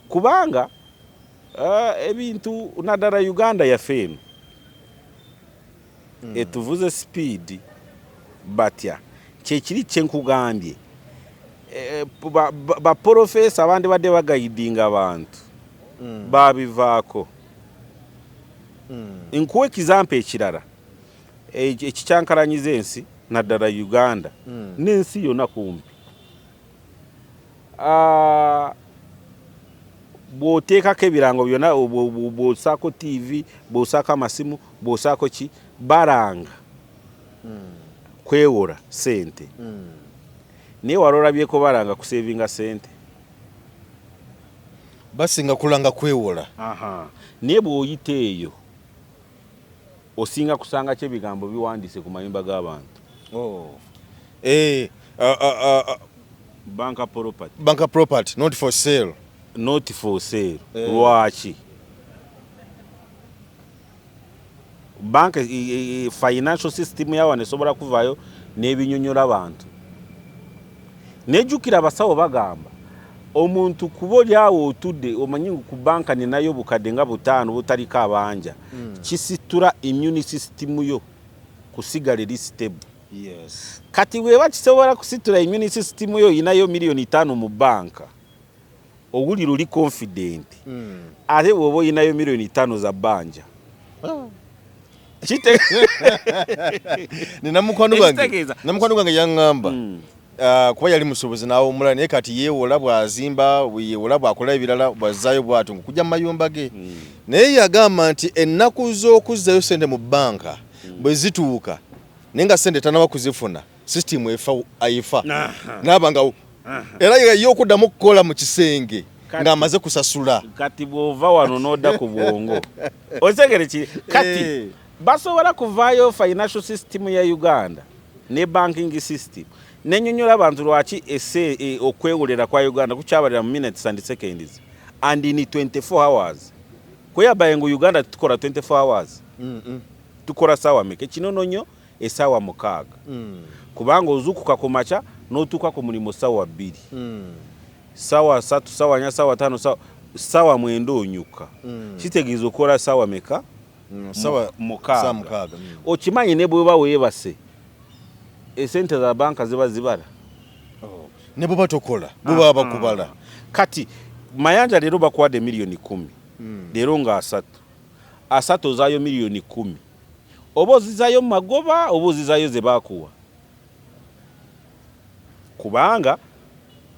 Kubanga ebintu naddala Uganda yaffe eno etuvuze speed batya, kyekiri kyenkugambye. Baprofesa abandi badde baguidinga abantu babivaako. Nkuwa example ekirala ekikyankalanyiza ensi, naddala Uganda n'ensi yonna kumpi. Bw'oteekako ebirango byonna, bw'osaako TV, bw'osaako amasimu, bw'osaako ki, balanga kwewola sente, naye wali olabyeko balanga kusavinga sente? Basinga kulanga kwewola. Naye bw'oyita eyo osinga kusanga ki ebigambo biwandiise ku mayumba g'abantu? Eh, Banka property. Banka property not for sale. Not for sale. Lwaki banka financial system yawano esobola kuvaayo n'ebinyonyola abantu? Nejjukira abasawo bagamba omuntu kuba oli awo otudde omanyi ngu ku banka ninayo obukadde nga 5 butaliko abanja, kisitula immune system yo kusigala eri stable. Kati bweba kisobola kusitula immune system yo, oyinayo miliyoni 5 mu banka, owulira oli confident. Ate bw'oba oyinayo miliyoni 5 za bbanja, Nina mukwano gwange Ekitegeeza- na mukwano gwange yaŋŋamba, kuba yali musuubuzi n'awummula, naye kati yeewola, bw'azimba yeewola, bw'akola ebirala bw'azzaayo, bw'atyo kujja mu mayumba ge. Naye yagamba nti ennaku z'okuzzayo sente mu banka bwe zituuka, naye nga sente tanaba kuzifuna, sisitimu efa, efa naaba nga era ye okuddamu okukola mu kisenge ng'amaze kusasula. Kati bw'ova wano n'odda ku bwongo, otegere ki kati basobola kuvaayo financial system ya Uganda ne banking system nenyonyola abantu lwaki ese okwewolera kwa Uganda kukyabalira mu minutes and seconds and in 24 hours, kweyabaye ngu Uganda tukola 24 hours. Tukola saawa meka? Ekinono nnyo esaawa 6, kubanga ozuukuka ku makya n'otuuka ku mulimu saawa 2, saawa 3, saawa 4, saawa 5, saawa 9 onyuka. Kitegeeza okola saawa meka? Sawa 6. Sawa 6. Okimanyi ne bweba weebase esente za banka ziba zibala. Ne bweba tokola bwe baba bakubala. Kati Mayanja, leero bakuwadde miliyoni 10, leero nga 30 30, ozaayo miliyoni 10, oba ozizaayo mu magoba oba ozizaayo ze bakuwa, kubanga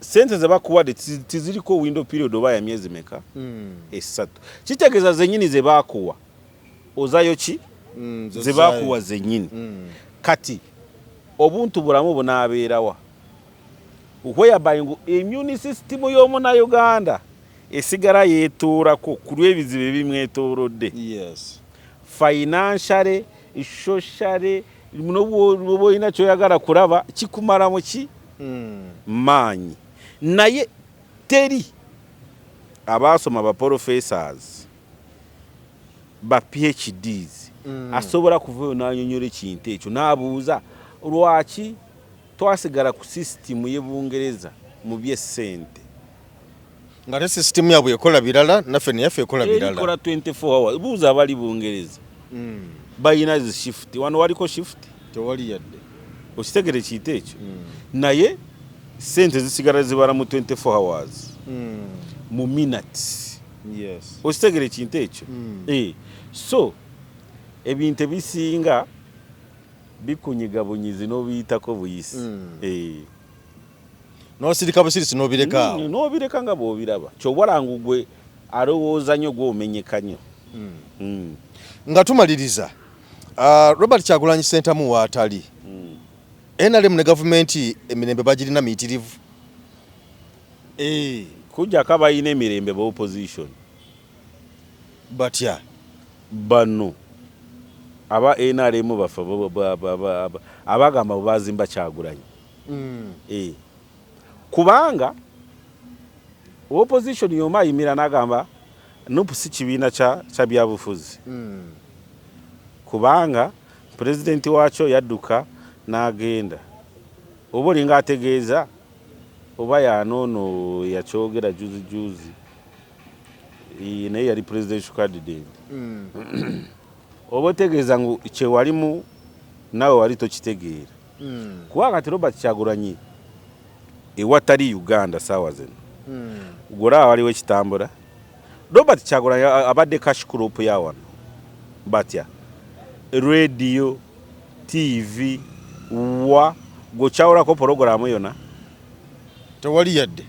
sente ze bakuwadde tiziriko window period oba ya myezi meka? 3. Kitegeeza zenyini ze bakuwa ozayo ki? Ze bakuwa zenyini. Kati obuntu bulamu bunaabeerawa whereby ngu immune system y'omunauganda esigala yeetoorako ku lw'ebizibu ebimwetoolodde, financially, socially, n'obwoba olina kyoyagala kulaba kikumala mu ki maanyi. Naye teri abaasoma, ba professors, ba PhDs, asobola kuvayo n'anyonyola ekintu ekyo n'abuuza lwaki twasigala ku sisitimu y'e Bungereza mu byessente. Nga te sisitimu yaabwe ekola birala, naffe neyaffe ekola birala. Erikola 24 hours. Buuza abali Bungereza, balina zi shift. Wano waliko shift? Tewali yadde. Okitegere kiyite ekyo. Naye sente zisigala zibala mu 24 hours, mu minutes. Okitegere ekintu ekyo. So ebintu ebisinga bikunyiga bunyizi n'obiyitako buyisi. N'osirika busirisi n'obireka awo. N'obireka nga bw'obiraba. Kyobwalangu gwe alowooza nnyo, gw'omenyeka nnyo. Nga tumaliriza, Robert Kyagulanyi Ssentamu waatali, NRM ne gavumenti emirembe bagirina miyitirivu. Kujjako abalina emirembe ba opposition. Batya? Bano. Aba NRM baffe abagamba bwe bazimba Kyagulanyi. Kubanga opposition yoma ayimira n'agamba NUP si kibiina kya byabufuzi. Kubanga pulezidenti waakyo yadduka n'agenda. Oba olinga ategeeza oba yanoono yakyogera juzi juzi, naye yali presidential candidate. Oba otegeeza ngu kyewalimu naawe wali tokitegeera. Kuba kati Robert Kyagulanyi ewatali Uganda saawa zino, golaba waliwo ekitambula. Robert Kyagulanyi abadde cash crop ya wano, batya radio, TV, wa gwekyawulako porogaramu yona. Tewali yadde.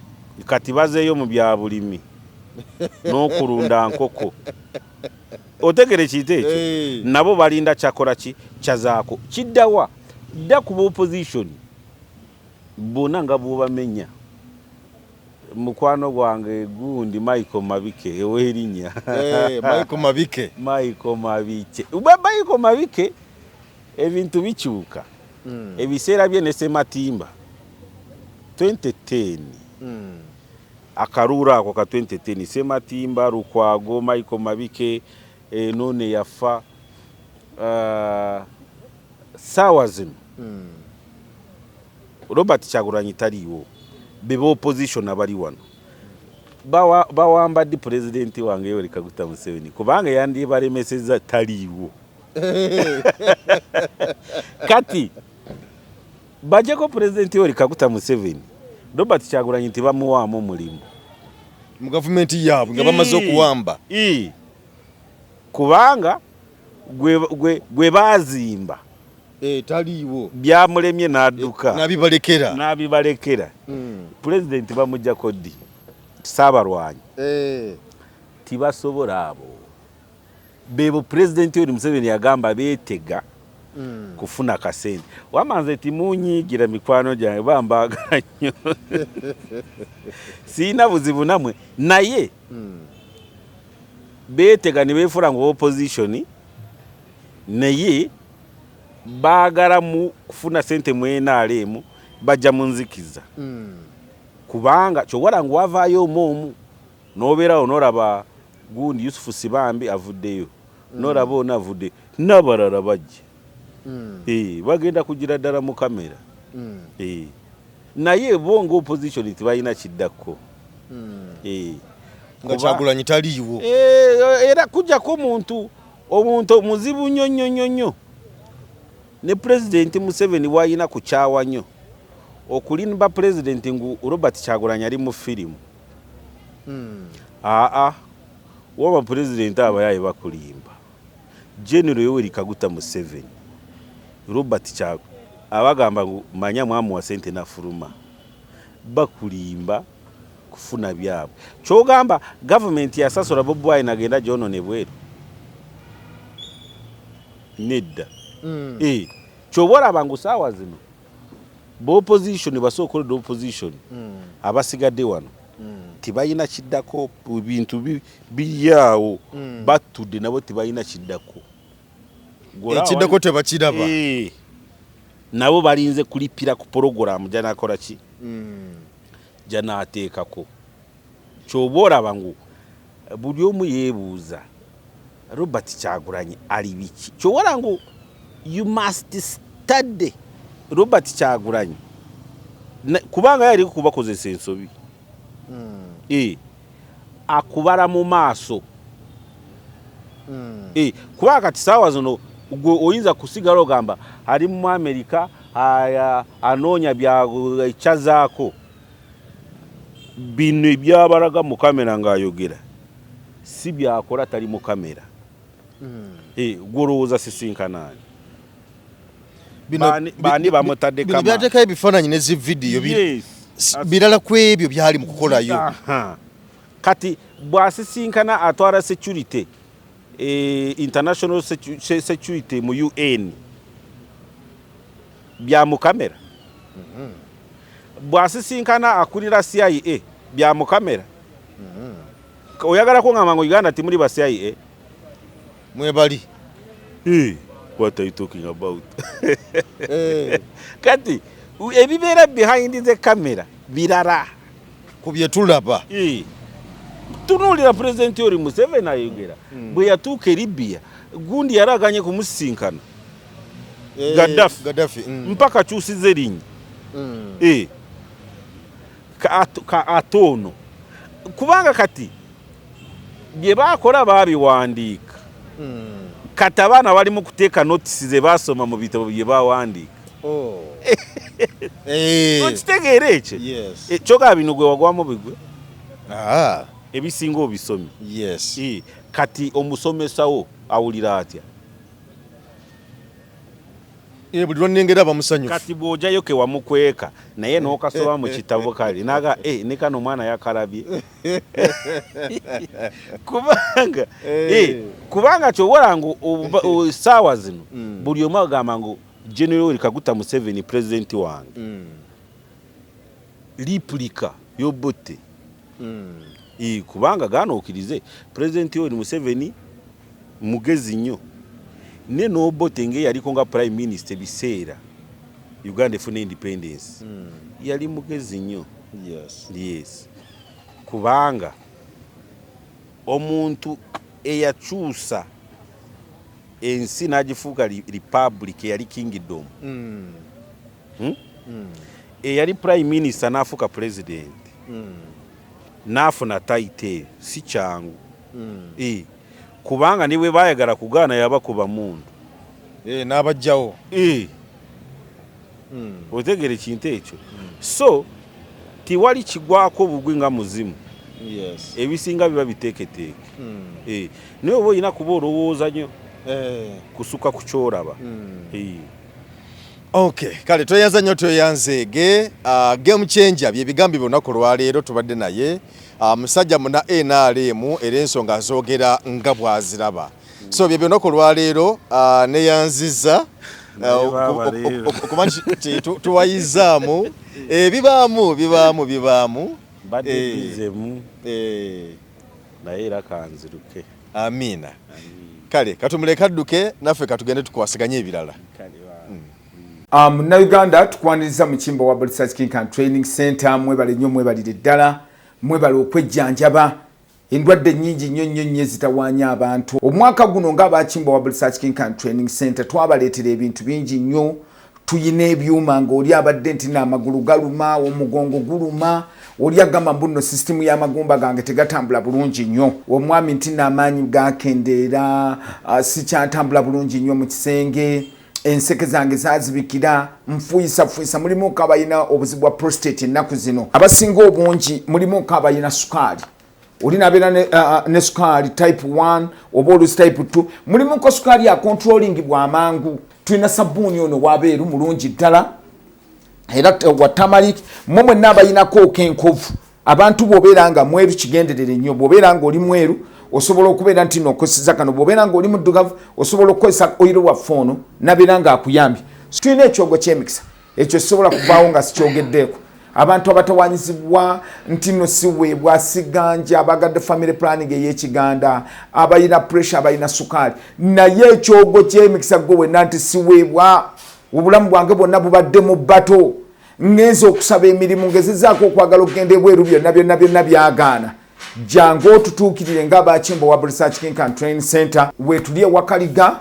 Kati bazeeyo mu bya bulimi n'okulunda nkoko. Otegere ekintu ekyo? Nabo balinda kyakola ki kyazaako kiddawa dda kuba opposition bonna nga bwobamenya. Mukwano gwange gundi Michael Mabike ew'erinnya. Michael Mabike. Michael Mabike. Michael Mabike ebintu bikyuka. Ebiseera bye ne Sematimba 2010. Akaluulu ako ka 2010, Sematimba, Lukwago, Michael Mabike, none yafa. Saawa zino Robert Kyagulanyi taliiwo, beba opposition abali wano bawamba ddi pulezidenti wange Yoweri Kaguta Museveni, kubanga yandibalemesezza taliiwo. Kati bajeko pulezidenti Yoweri Kaguta Museveni, Robert Kyagulanyi tibamuwaamu mulimu mu gavumenti yaabwe nga bamaze okuwamba. Kubanga gwe baazimba Taliiwo. Byamulemye n'adduka. N'abibalekera. N'abibalekera. Pulezidenti bamuggyako ddi? Saabalwanyi tibasobola abo bebo. Pulezidenti Yoweri Museveni yagamba beetega kufuna kasente. Wama nze timunyiigira, mikwano gyange, bambaagala nnyo, siina buzibu namwe, naye beetega ne beefuula ngu opposition, naye baagala mu kufuna sente mu NRM, bajja mu nzikiza. Kubanga kyowala ngu wavaayo omu omu n'obeerawo n'olaba gundi Yusufu Sibambi avuddeyo, n'olaba ono avuddeyo n'abalala bajja. Bagenda kugira ddala mu kamera. Naye bo nga opposition tebalina kiddako. Nga Kyagulanyi taliiwo. Era kujjako omuntu muzibu nnyo nnyo nnyo nnyo ne pulezidenti Museveni bw'alina kukyawa nnyo okulimba pulezidenti ngu Robert Kyagulanyi ali mu firimu. Aa, waba pulezidenti abayaye bakulimba. General Yoweri Kaguta Museveni, Robert Kyagu abagamba ngu manya mwamuwa sente nafuluma, bakulimba kufuna byabwe. Kyogamba gavumenti yasasula Bobi Wine agenda gyonone bweru? Nedda. Kyoba olaba ngu saawa zino ba opposition basooka oleda opposition abasigadde wano tebalina kiddako. Bintu biri awo, batudde nabo tebalina kiddako. Ekiddako tebakiraba. Nabo balinze kulipira ku porogaramu gyanakola ki gyanateekako. Kyoba olaba ngu buli omu yeebuuza Robert Kyagulanyi ali biki. Kyoba olaba ngu you must study Robert Kyagulanyi, kubanga yali kubakozesa ensobi. Akubala mu maaso. Kubanga kati saawa zino gwe oyinza kusigala ogamba ali mu Amerika, anoonya bya kyazaako bino ebyabalaga mu kamera ng'ayogera si byakola, tali mu kamera. Gwe olowooza sisinkanaani? Baani bamutadde? Bino byateekayo ebifaananyi ne zi vidiyo birala ku ebyo byali mu kukolayo. Kati bw'asisinkana atwala security, international security mu UN, bya mu kamera. Bw'asisinkana akulira CIA, bya mu kamera. Oyagala kuŋŋamba ngu Uganda timuli ba CIA? Mwebali. What are you talking about? Kati ebibeera behind the camera birara ku bye tulaba. Tunuulira Pulezidenti Yoweri Museveni ayogera. Bwe yatuuka e Libya, gundi yali aganye kumusisinkana. Gaddafi. Gaddafi. Mpaka akyusiza erinnya. Ka ate ono kubanga kati bye baakola baabiwandiika. Kati abaana bali mu kuteeka notisi ze baasoma mu bitabo bye bawandiika. Okitegeera ekyo? Yes. Kyogaba bino gwe wagwamu bigwe. Ah. Ebisinga obisomye. Yes. Kati omusomesawo awulira atya? Buli lwonnengera bamusanyufu. Kati bw'ojayo ke wamukweka naye n'okasoba mu kitabo kale naga ne kano omwana yakalabye. Kubanga kyowola ngu essaawa zino buli omu agamba ngu General Yoweri Kaguta Museveni pulezidenti wange. Replica y'Obote. Kubanga gaana okkirize Pulezidenti Yoweri Museveni mugezi nnyo ne n'Obote ng'eyaliko nga Prime Minister ebiseera Uganda efuna independence. Yali mugezi nnyo. Yes. Yes. Kubanga omuntu eyakyusa ensi n'agifuuka republic eyali kingdom. Eyali Prime Minister n'afuuka President. N'afuna title eyo si kyangu. Kubanga ne bwe baayagala kugaana yabakuba mundu. N'abajjawo. Otegeera ekintu ekyo. So tiwali kigwako bugwi nga muzimu. Yes. Ebisinga biba biteeketeeke. Naye oba olina kuba olowooza nnyo kusuka ku ky'olaba. Okay, kale tweyanza nnyo tweyanzeege. Game changer bye bigambo by'olunaku olwaleero tubadde naye. Musajja muna NRM era ensonga azoogera nga bw'aziraba. So bye by'olunaku olwaleero, neyanziza okuba nti tuwayizaamu bibaamu bibaamu bibaamu. Mbadde bizemu naye era kanziruke. Amiina. Kale katumuleke adduke naffe katugende tukwasaganye ebirala. Munnayuganda tukwaniriza mu Kimbo wa Research Clinic and Training Center. Mwebale nnyo, mwebalire ddala, mwebale okwejjanjaba endwadde nnyingi nnyo nnyo nnyo ezitawaanya abantu. Omwaka guno ng'abakimba wa Research Clinic and Training Center twabaleetera ebintu bingi nnyo. Tuyina ebyuma ng'oli abadde nti n'amagulu galuma, omugongo guluma, oli agamba mbu nno sisitimu y'amagumba gange tegatambula bulungi nnyo, omwami nti n'amaanyi gakendeera, sikyatambula bulungi nnyo mu kisenge, enseke zange zazibikira, nfuyisafuuyisa. Mulimuko abalina obuzibu bwa prostate ennaku zino, abasinga obungi mulimuko abalina sukaali, oli nabeera ne sukaali type 1 oba olusi type 2, mulimuko sukaali acontrolling bwamangu. Tulina sabbuuni ono wabeeru mulungi ddala era wa turmeric. Mmwe mwenna abayinako okenkovu, abantu bw'obeera nga mweru kigenderere nnyo, bw'obeera nga oli mweru osobola okubeera nti nokozesa kano, bw'obeera nga oli muddugavu osobola okukozesa oyiro waffe ono nabeera nga akuyambye. Tulina ekyogo ky'emikisa, ekyo sisobola kuvaawo nga sikyogeddeeko. Abantu abatawanyizibwa nti no siweebwa siganja, abagadde family planning ey'ekiganda, abalina pressure, abalina sukaali, naye ekyogo ky'emikisa gwe wenna nti siweebwa, obulamu bwange bwonna bubadde mu bato, ngenze okusaba emirimu, ngezezaako okwagala okugenda ebweru, byonna byonna byonna byagaana, jangu otutuukirire ng'abakimbo wa Research Clinic and Training Center. Weetuli ewakaliga,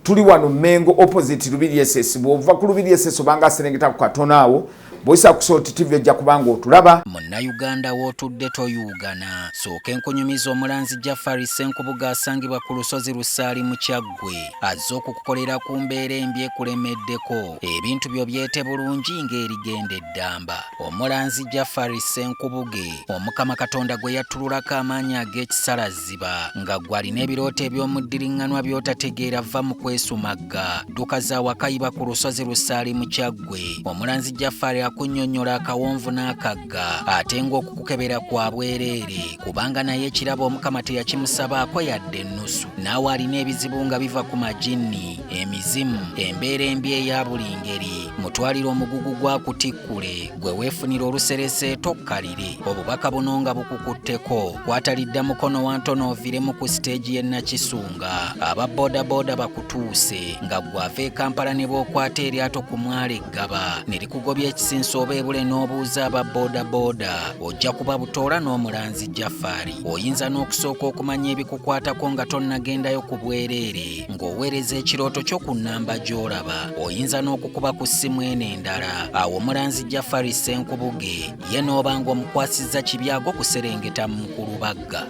tuli wano Mengo opposite Lubiri SS. Bw'ova ku Lubiri SS obanga aserengeta ku katono awo, bw'oyisa ku Salt TV ojja kubanga otulaba. Munnayuganda w'otudde toyuugana, sooka enkunyumiza omulanzi Jafari Ssenkubuge asangibwa ku lusozi Lusaali mu Kyaggwe azze okukukolera ku mbeera embi ekulemeddeko, ebintu byo byete bulungi ng'erigenda eddamba. Omulanzi Jafari Ssenkubuge Omukama Katonda gwe yattululako amaanyi ag'ekisalaziba nga gwe alina ebirooto eby'omuddiriŋŋanwa by'otategeera, va mu kwesumagga, dduka za wakayiba ku lusozi Lusaali mu Kyaggwe. Omulanzi Jafari akunnyonnyola akawonvu n'akagga, ate ng'okukukebera kwa bwereere kubanga naye ekirabo Omukama teyakimusabaako yadde ennusu. Naawe alina ebizibu nga biva ku majinni, emizimu, embeera embi eya buli ngeri, mutwalire omugugu gwa kutikkule gwe weefunira oluserese tokkalire. Obubaka buno nga bukukutteko, kwatalidda mukono wa ntono oviremu ku siteegi y'e Nakisunga. Aba boodabooda bakutuuse. Otuuse nga ggwe ava e Kampala ne bw'okwata eryato ku mwalo e Ggaba ne likugobya ekisinso oba ebule n'obuuza aba boodabooda ojja kuba butoola n'omulanzi Jafari. Oyinza n'okusooka okumanya ebikukwatako nga tonnagendayo ku bwereere ng'oweereza ekirooto kyo ku nnamba gy'olaba. Oyinza n'okukuba ku ssimu eno endala awo omulanzi Jafari Ssenkubuge ye n'oba ng'omukwasizza kibyago kuserengeta mu Nkulubagga.